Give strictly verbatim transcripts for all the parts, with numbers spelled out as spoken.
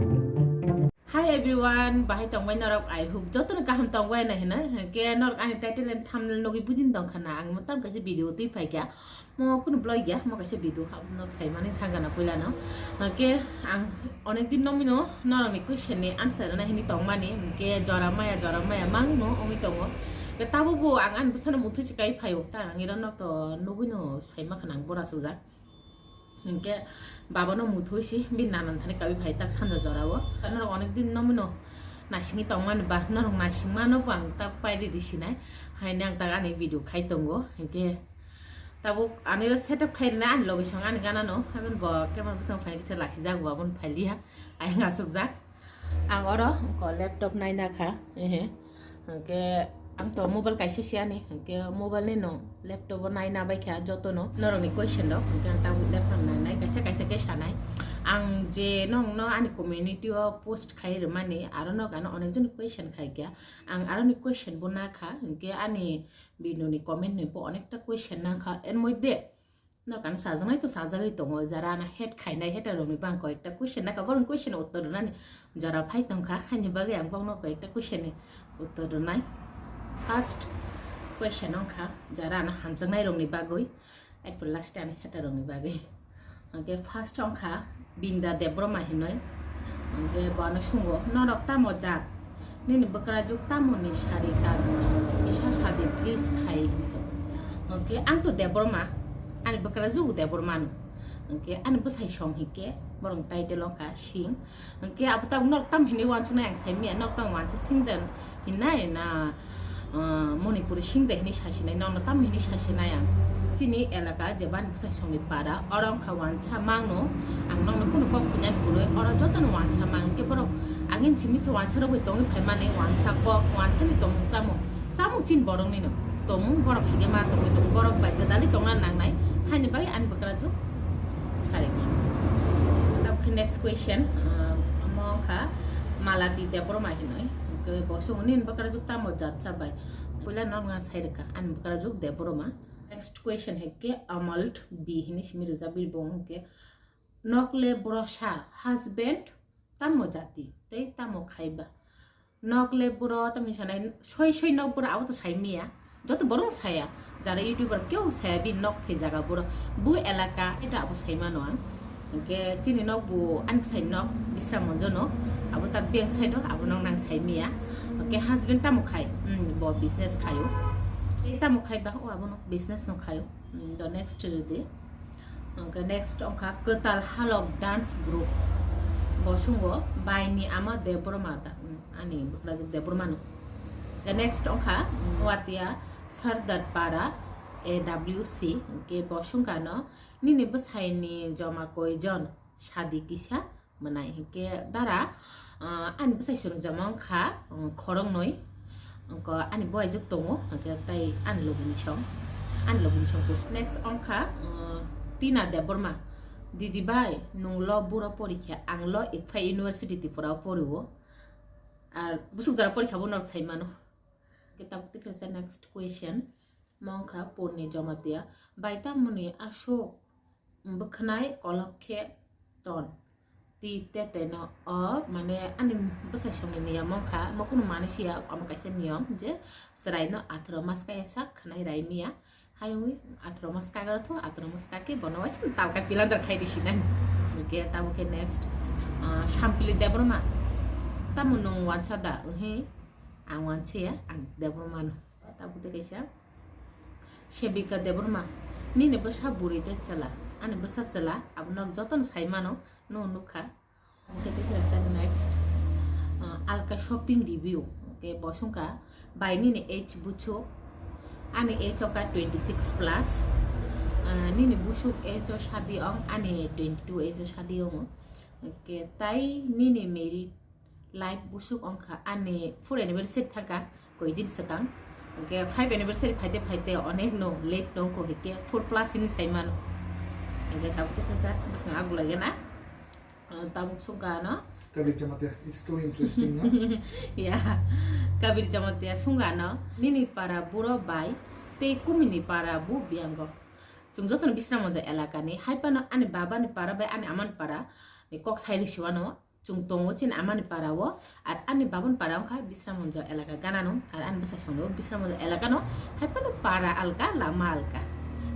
Hi everyone, bahai tongbai norok? I hope jotono kaham tongbai na hino. Hwnkhe norok ani title and thumbnail nugwi bujin tongkha na, ang mo tam kaisa video twi phaikha. Mo kunu vlog ya, mo kaisa video hap norok saimani thangkha na puilano. Hwnkhe ang onek din nomino norokni question ni answer rwna hini tongmani. Hwnkhe jora maya, jora maya mangno wngwi tongo. Hwnkhe tabukbo ang ani bwsano muthwi se kai phaio. Ta ang iro nok to nugwino saimakha na ang bora sujak. Hwnkhe babano muthwi si bini nanan thani kabi phai tak sanja jorao. Norok onek din nomino naisingwi tongmani ba norok naisingmano bo ang tak pai ridi sinai. Haino ang tak ani video khai tongo. Hwnkhe tabuk aniro setup khai rina ani logi song ani ganano. Haibon bo camera bwskango phai kisa lasijak bo aboni phailiya. Ayang achukjak. Ang oro ko laptop naina kha, ehe. Hwnkhe ang to mobile kaisa se ani, hwnkhe mobile ni no laptop o naina bai kha joto no. Norok ni question rok, hwnkhe ang tabuk laptop nainai, kaisa kaisa khe sanai. Ang je nong no ani community o post khai rwmani, aro no gana onek joni question khai kha. Ang aro ni question bo na kha, hwnkhe ani video ni comment ni bo onekta question na kha. Er moddhe Nokan sajaknai to sajagwi tongo, jara ano hate khainai, hater rokni bang koyekta question naka, borokni question ni uttor rwnani jora phai tongkha, haini bagwi ang bokno koyekta question ni uttor rwnai. First question wngkha jara ano hamjaknai rokni bagwi, at last ani hater rokni bagwi. Hwnkhe first wngkha Binda Debbarma hinwi. Hwnkhe bo ano sungo, "Norok tamo jat? Nini bwkrajwk tamo ni sari kan? Kisa sadi please," khai hinwi. Hwnkhe ang to Debbarma, ani bwkrajwk Debbarma no. Hwnkhe ani bwsai song hinkhe borok title wngkha Singh. Hwnkhe abo tabuk norok tamo hinwi uansuknai ang saimanya, norok tamo uansa Singh den hinai na, ah, Manipuri Singh de hinwi sasinai, nokno tamo hinwi sasinai ang. Chini elaka je bani bwsai songni para, oro wngkha uansa mangno, ang nokno kunu kok hwnani kwrwi, oro jotono uansa mang, hwnkhe borok agini simi se uansa rogwi tongwi phaimani, uansa kok, uansani tongmung chamung, chamung chini boroknino tongmung, borok haikhe ma tongwi tongo, borok bai gwdalwi tongna nangnai, haini bagwi ani bwkrajwk sari. Tabukhe next question, ah, omo wngkha Malati Debbarma hinwi. Hwnkhe bo swngwi, "Nini bwkrajwk tamo jat cha bai?" Puila norokno ang sai rwkha, ani bwkrajwk Debbarma. Next question hinkhe Amalt B hinwi simi rijak bini bung hinkhe, "Nok le bwrwsa, husband tamo jati tei tamo khaiba?" Nok le buro tamni sanai, soi soi nok buro abo to sai miya. Joto borok saya. Jara YouTuber keu saya bini nok thai jaga buro. Bu elaka eta abo sai mano ang. Hwnkhe chini nok bu ani bwsai nok Bisram Monjo no. Abo tak beng sai do, abo nok nang sai miya. Hwnkhe husband tamo khai? Hmm, bo business khayo. Tei tamo khai ba? O abo no business no khayo. Hmm, the next rwdi. Hwnkhe next wngkha Kwtal Halok Dance Group. Bo sungo, "Baini ama Debbarma ta, hmm, ani bwkrajwk Debbarma no." The next wngkha, hmm, Watia Sardar Para A W C. Hwnkhe bo sungkha no, "Nini bwsaini joma koijon? Sadi kisa mwnai." Hwnkhe dara, ah, ani bwsai song joma wngkha, um, khoroknwi. Wngkha ani boyajwk tongo, hwnkhe tei ani logini song, ani logini song. Next wngkha, um, Tina Debbarma. "Didi bai, nwng lo buro porikha, ang lo Ikphai University Tripura o porio." Ar busuk jora porikha bo norok sai mano. Hwnkhe tabuk tei kaisa next question. Mo wngkha Purni Jamatia. "Bai, tamoni aswk bwkhnai kolok khe ton? Ti tete no o, mane, ani bwsai songni niyom wngkha, mo kunu manwi siya, omo kaisa niyom je chwraino atharo mas kaya sak khwnai rai miya. Hai wngwi atharo mas kagra tho, atharo mas kakhe bono waisa talka pilandar khai di sinani." Hwnkhe tabukhe next, ah, Sampili Debbarma. "Tamo nwng uansa da?" Wnghe, "Ang uansa ya, ang Debbarma no." Tabuk tei kaisa Sebika Debbarma, "Nini bwsa bwrwi tei chwla?" Ani bwsa chwla, abo norok jotono sai mano, no nukha. Hwnkhe tei kaisa next, uh, Alka Shopping Review. Hwnkhe bo sungkha, "Bai, nini age buchuk?" Ani age wngkha twenty six plus. Uh, "Nini busuk age o sadi ong?" Ani twenty two age o sadi ong. Hwnkhe tai nini married life busuk wngkha? Ani four anniversary thangkha koi din swkang. Hwnkhe five anniversary phaite phaite onek no late no wngkha, hwnkhe four plus hini sai mano. Hwnkhe tabuk tei kaisa bwswng agulai gana. Ah, tabuk sungkha ano. Kabir Jamatia is too interesting, no? Ya, Kabir Jamatia sungkha ano. Nini para buro bai tei kumini para bu biyango. Chwng jotono Bisramganj elakani, hai phano ani babani para bai ani amani para ni kok sai rwsiwano. Chwng tongo chini amani para o, ar ani babani para wngkha Bisramganj elaka ganano, ar ani bwsai songno Bisramganj elakano, hai phano para alka, lama alka.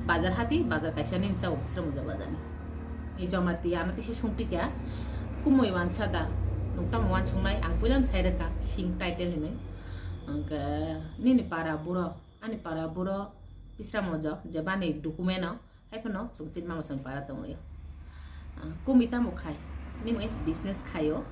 Bazar hati, bazar kaisa nini chao Bisramganj bazarni. I jomati ano tisi sungpikha, kumui wansa da, nwng tamo wansuknai, ang puilano sai rwkha, sing title hinwi. Hwnkhe nini para buro, ani para buro Bisramganj, je bani document o, hai phano chwng chini mama chwng para tongwi. Ah, kumi tamo khai? Nini business khaio.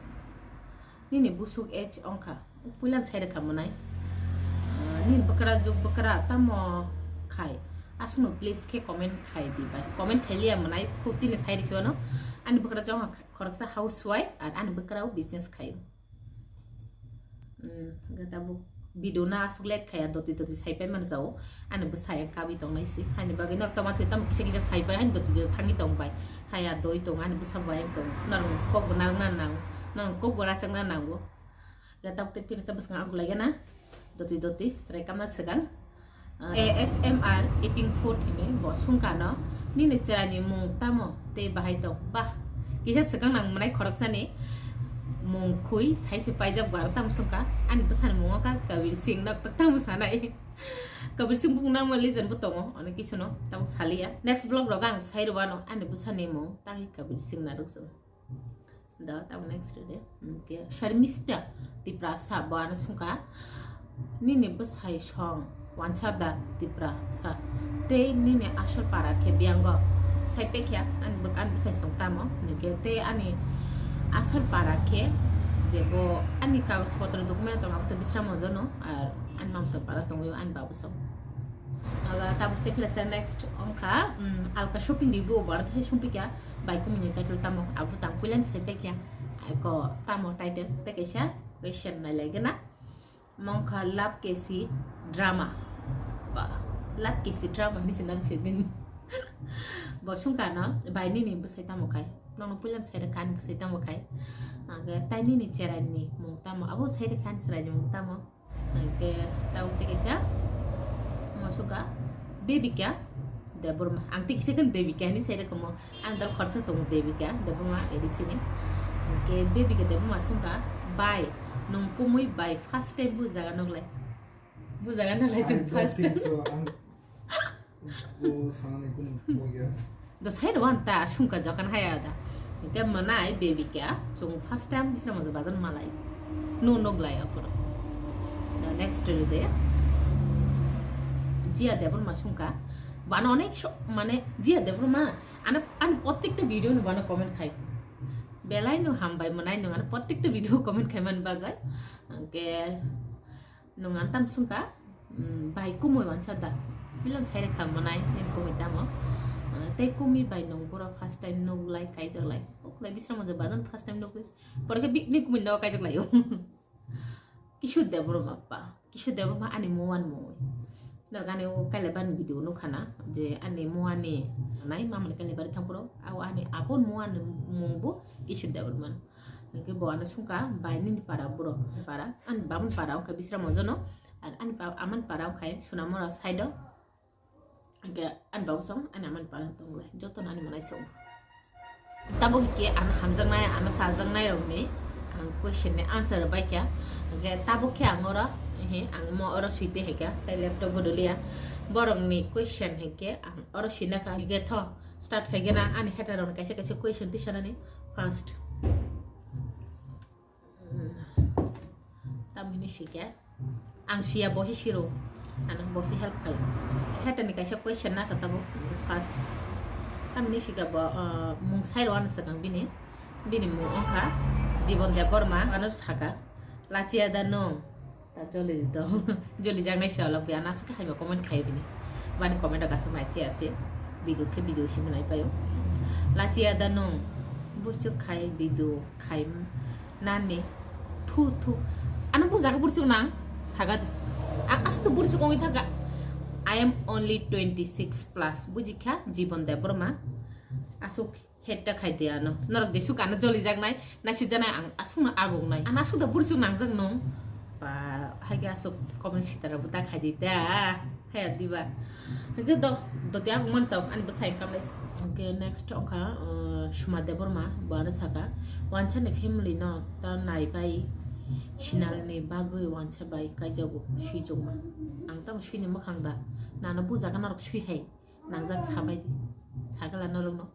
Nini busuk age wngkha. Puilan sai rwkha mwnai. Ah, nini bwkra juk bwkra tamo khai? Aswkno please khe comment khai di bai. Comment khai liya mwnai. Khutini sai rwswano. Ani bwkra juk wngkha khoroksa housewife ar ani bwkrao business khaio. Hmm, hwnkhe tabuk video no aswk let khaya, doti doti saipai mano jao. Ani bwsai ang kabwi tongnai se. Haini bagwi nok tongma thwi tamo kisa kisa saipai, haini doti doti thangwi tongbai. Haya doi tong, ani bwsa bai ang tong. Norok kok bo narwkna nang, norok kok bo rachakna nango. Hwnkhe tabuk tei phirsa bwskang ang gulaigana. Doti doti chwrai kamna swkang. Ah, A S M R eating food hinwi bo sungkano, "Nini chwraini mung tamo tei bahai tong?" Bah, kisa swkang nang mwnai khoroksani mung khwi saise paijak bo aro tamo sungka, ani bwsani mung wngkha Kabir Singh, nok tak tamo sanai. Kabir Singh bukung nangma legend bo tongo, onek kisu no tabuk saliya. Next vlog rogo ang sai rwano ani bwsani mung tangwi Kabir Singh narwk chwng. Do, tamo next de. Hwnkhe Sharmista Tiprasa bo ano sungkha, "Nini bwsai song wansa da Tiprasa? Tei nini asol para khe biyango?" Sai pekya, ani bwk-, ani bwsai song tamo. Hwnkhe tei ani asol para khe je bo ani kagoj potro document tong abo to Bisramganj no, ar ani mamsa para tongwi ani babu song. Aba tabuk tei philasa next wngkha, um, alka shopping review bo ano khe sungpikya. Bai kumui ni title tamo, abo tang puilan sai pekya. Ako tamo title, tei kaisa question nai lai gana. Mongkha Love Kesi Drama. Ba, Love Kesi Drama hinwi se nang se bini. Bo sungkha no, bai nini bwsai tamo khai? Nokno puilan sai rwkha ani bwsai tamo khai? Hwnkhe tai nini chwraini mung tamo? Abo sai rwkha ani chwraini mung tamo? Hwnkhe tabuk tei kaisa, mo sungkha Bebika Debbarma. Ang tei kisa khe Devika hinwi sai rwkha mo. Ang dal khoroksa tongo Devika Debbarma A D C ni. Hwnkhe Bebika Debbarma sungkha, "Bai, nwng kumui bai first time bu jaga nok lai?" Bu jaga nok lai chwng I don't first think time. So. Ang bo sanani kunu bo ya. Do sai rw ang ta sungkha jokan haya da. Hwnkhe mwnai Bebika chwng first time Bisramganj bazar malai. No nok lai aphuru. The next day de. Jia Debbarma sungkha. Bana onek so-, mane Jia Debbarma. Ano, ani prottekta video no bana comment khai. Belai no hambai mwnai no ano prottekta video comment khai man bagwi. Hwnkhe nwng ano tam sungkha, mm, bai kumui wansa da. Puilan sai rwkha mwnai nini kumui tamo. Ah, tei kumui bai nwng boro first time nuk lai, kaijak lai. Okolai Bisramganj bazar first time nukwi. Pore khe bi-, nini kumui no kaijak lai o. Kishore Debbarma pa. Kishore Debbarma ani muan mungwi. Norok ani o Kailabari video nukha na, je ani muani nai mamani Kailabari thangphuru, ao ani apon muani mung bo Kishore Debbarma. Hwnkhe bo ano sungkha, "Bai nini para buro, para, ani babani para wngkha Bisramganj no, ar ani pa-, amani para wngkha Sonamura side o." Hwnkhe ani babu song ani amani para tonglai, jotono ani mwnai song. Tabuk khe ano hamjaknai, ano sajaknai rokni ang question ni answer bai kha. Hwnkhe tabuk khe ang oro, ehe, ang mo oro sui twi hai kha, tei laptop bo doliya. Borokni question hai khe ang oro sui na kha. Hwnkhe tho, start khai gana ani hater rokni kaisa kaisa question tisanani first. Tamhini sikhe ang siya, bosi siro, ano bosi help khai. Hetani kaisa question na kha tabuk first. Tamhini sikhe bo, uh, mung sai rw ano swkang bini, bini mung wngkha Jibon Debbarma, ano saka, "Lachiya da nwng?" Ta joli do, joli jaknai se olok bini, ano aswk hai comment khai bini. Bani comment o kaisa mai thai ase, video khe video simi nai paio. "Lachiya da nwng? Burchuk khai video khai." Nani. Thu, thu. Ano bujago burchuk nang? Saga di. Ang aswk to burchuk ongwi thangkha. I am only twenty six plus. Bujikha Jibon Debbarma. Aswk hate ta khai di ano. Norok jesuk ano joli jaknai, naisik jaknai ang aswkno agongnai. Ano aswk da burchuk nangjak nung. Ba, hai khe aswk comment sitara bo ta khai di ta. Haya diba. Hwnkhe do, do tiya bo mansa ani bwsai kamlai. Hwnkhe next wngkha, uh, Suma Debbarma bo ano saka, wansa ni family no ta nai bai Sinal ni bagwi wansa bai kaijago swijokma. Ang tamo swini mwkhang da, nano bujaga norok swi hai nangjak sabai di, sagala norok no.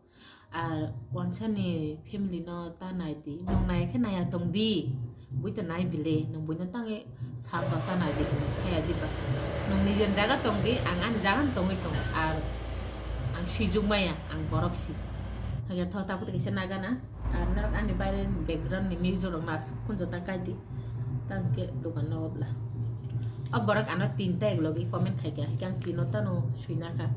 Ar wansa ni family no ta nai di, nong nai khe naya tong di, bui to nai bile, nong bui no tangwi sabo ta nai di, kaya di ba. Nong nijen jaga tong di, ang ani jaga tongwi tong, ar ang swijok maya, ang borok si. Hanya tho tabu te kisa naga na. Ar norok ani baire ni background ni music rok ma aswk khunjo ta kai di. Tang khe dokan no obla. O borok ano tinta ek logi comment khai kha, hikhe ang tino tano swina kha.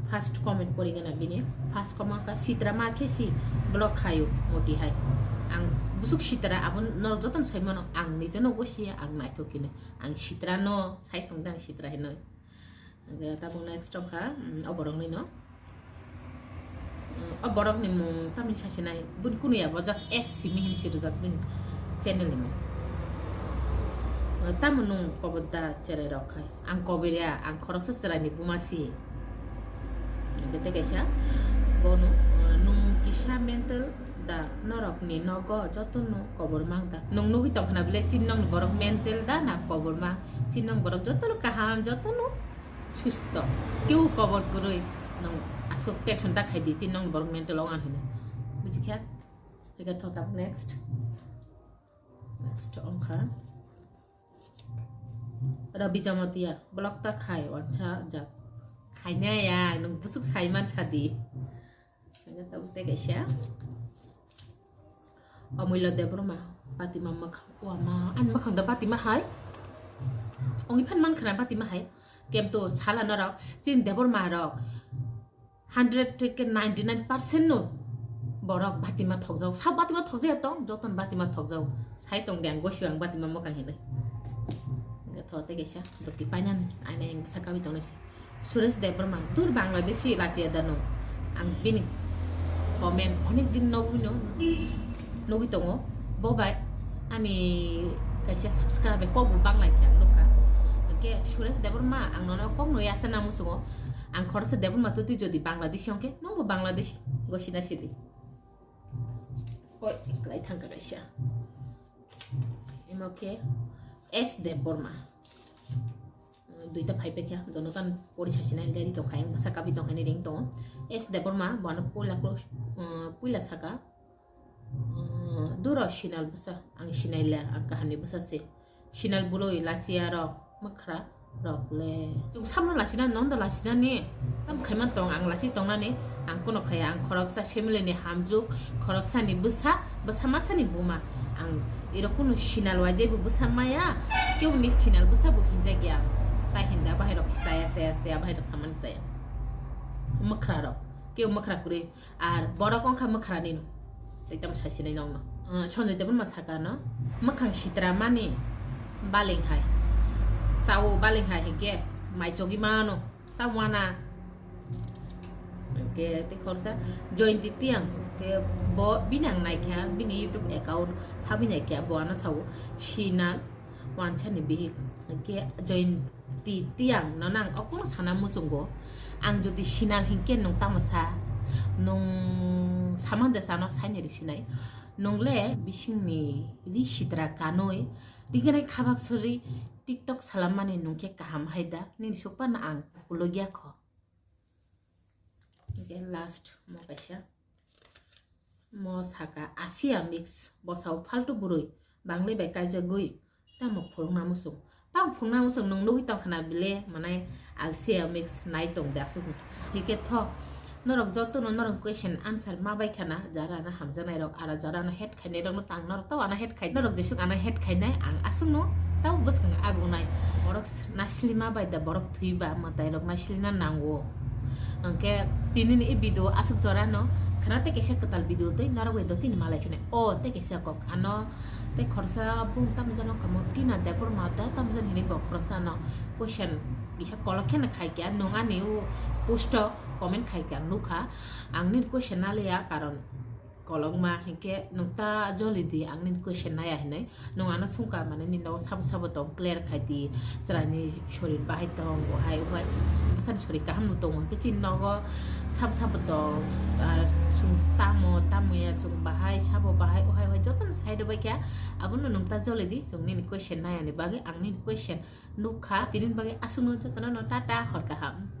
First comment pori gana bini. First comment kha sitra ma khe si block khayo moti hai. Ang busuk sitra abo norok jotono sai mano, ang nije no gosi ang naithok kini. Ang sitra no sai tong dang sitra hinoi. Hingke tabuk next wngkha, mm, o borokni no. Mm, o borokni mung tamni sasinai, bun kunu ya bo just S simi hin si rijak bini channel ni mung. Tamo nung kobor da cherai rok khai. Ang kobor ya, ang khoroksa chwraini buma si. Hingke tei kaisa bono, uh, nung kisa mental da norokni nogo jotono kobor mang da. Nung nugui tongkha na bile chini nokni borok mental da na kobor mang. Chini nokni borok jotono kaham, jotono susto. Keu kobor kwrwi nung aswk tension da khai di, chini nokni borok mental ong ang hinwi. Bujikha? Hingke thotak next. Next wngkha Rabi Jamatia, block ta khai wansa jak. Khaina ya, nung busuk saiman sadi. Hingke tabuk tei kaisa. Amulya Debbarma, Fatima Mwkhang, wama, ani mwkhang da Fatima hai. Ongwi phan man khana Fatima hai. Kemto sala norok, chini Debbarma rok. Hundred ke ninety nine percent no borok Fatima thokjak. Sa Fatima thokjak tong, joton Fatima thokjak. Sai tong de ang gosi ang Fatima mwkhang hinwi. Hingke tho tei kaisa, doti painan, aina yang bwsa kabi tongnai se. Suresh Debbarma, dur Bangladeshi lachiya dano. Ang bini comment onek din nogwi no, nogwi tongo. Bo bai ani kaisa subscribe kok bo banglai khe ang nukha. Hingke Suresh Debbarma, ang nono kok no yasa na musungo. Ang khoroksa Debbarma twi twi jodi Bangladeshi hwnkhe, nungbo Bangladeshi, gosina sidi. Oi, eklai thangka kaisa. Imo khe S Debbarma. Duita phai pekha, dono kan pori sasinai leri tongkha, yang bwsa kabi tongkha ni ring tongo. S Debbarma, bo ano puila kro-, uh, puila saka, uh, duro Sinal bwsa, ang sinai le, ang kaham ni bwsa se. Sinal bwrwi lachiya rok, mwkhra rok le. Chwng samno lachina, nondo lachina ni. Tam khaiman tong, ang lachi tongnani, ang kuno khaya, ang khoroksa family ni hamjuk, khoroksa ni bwsa, bwsa masa ni buma. Ang iro kuno Sinal wajai bo bwsa maya, keu ni Sinal bwsa bo hinjak ya. Ta hinda bahai rok chaya, chaya, chaya, bahai rok samani chaya. Mwkhra rok, keu mwkhra kwrwi. Ar borok wngkha mwkhrani no. Tei tamo saisinai nokno. Ah, Sanjay Debbarma saka no, mwkhang sitra mani baling hai. Sao baling hai hingke mai chogwi mano. Sao wana. Hingke tei khoroksa Joyonti Tiyang, hingke bo bini ang naikha, bini YouTube account habwi naikha, bo ano sao Sinal. Wansani bihik, hingke Joyonti Tiyang no nang okono sana muchungo. Ang jodi Sinal hingke nung tamo sa, nung samang de sano saini ri sinai. Nung le bisingni ri sitra kanoi, bigene khabak sori TikTok salammani nung khe kaham hai da, nini sukpano ang kulugya kho. Hingke last mo kaisa. Mo saka Asia mix, bosao faltu bwrwi, bangli bai kaijagwi, tamo phwrwngna muchung. Tamo phwrwngna muchung, nwng nugwi tongkha na bile, mane Asia mix nai tong de aswk. Hingke tho, norok jotono norok question answer ma bai khana, jara na hamjaknai rok, aro jara na het khainai rok no tang norok to ana het khai, norok jesuk ana het khainai, ang aswk no tamo bwskang agungnai. Borok nasilima bai da borok thwi ba mwtai rok nasilina nango. Hingke tini ni video aswk jora no khana tei kaisa kwtal video tei norok bai do tini malai phine. O tei kaisa kok ano tei khoroksa bung tamjano kamo Tina Debbarma da tamjani hini bo khoroksa no question kisa kolok kheno khai kya nung ani o post o comment khai kya nukha. Ang nini question naliya karon kolokma hingke nung ta joli di ang nini question naya hinui. Nung ano sungka mane nini nogo sabo sabo tong clear khai di, chwraini sorir bahai tong, ohai, ohai. Bwsani sorir kaham no tongo, hwnkhe chini nogo Sabo sabo tong, ah, chwng tamo, tamo ya, chwng bahai, sabo bahai, ohai, ohai, jotono side o bai kha, abono nwng ta jolai di, chwng nini question nai ani bagwi, ang nini question nukha, tini bagwi aswkno jotono no tata, hor kaham.